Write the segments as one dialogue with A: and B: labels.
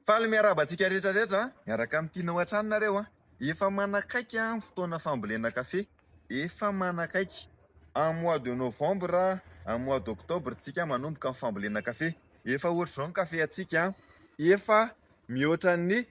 A: Faly miarahaba antsika rehetra rehetra miaraka amin'ny tianao hatrany nareo a. Efa manakaiky ny fotoana fambolena kafe, efa manakaiky. En mois de novembre, en mois d'octobre tsika manomboka ny fambolena kafe. Efa ohatr'izao ny kafe antsika, efa mihoatra ny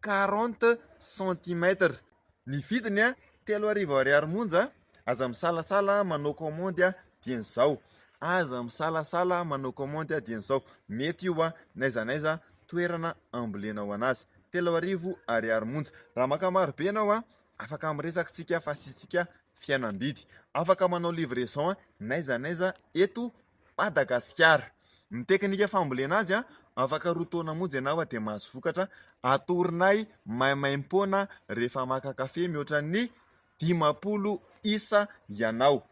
A: 40 centimètres. Ny vidiny 3000 ariary monja, aza misalasala manao commande dieny izao. Aza misalasala manao commande dieny izao. Mety io n'aiza n'aiza toerana ambolenao anazy. 3000 ariary monja. Raha maka maro be ianao, afaka miresaka isika fa asiantsika fihenam-bidy. Afaka manao livraison n'aiza n'aiza eto Madagasikara. Ny teknika fambolena azy, afaka 2 taona monja ianao dia mahazo vokatra. Atoronay maimaimpoana rehefa maka kafe mihoatra ny 50 isa ianao.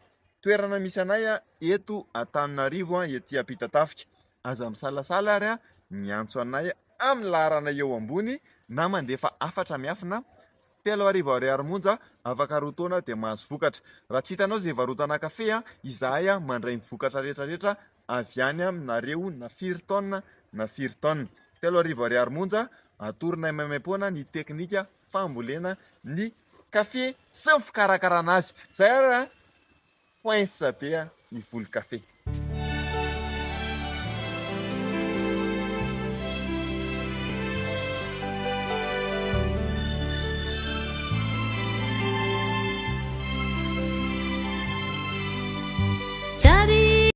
A: Toerana misy anay eto Antananarivo ety Ampitatafika. Aza misalasala ary miantso anay amin'ny laharana eo ambony na mandefa hafatra miafina. 3000 ariary monja, afaka 2 taona dia mahazo vokatra. Raha tsy hitanao izay ivarotana kafe, izahay mandray ny vokatra rehetra rehetra avy any aminareo na firy taonina na firy taonina. 3000 ariary monja, atoronay maimaimpoana ny teknika fambolena ny kafe sy ny fikarakarana azy. Izay ary poince be ny voly kafe.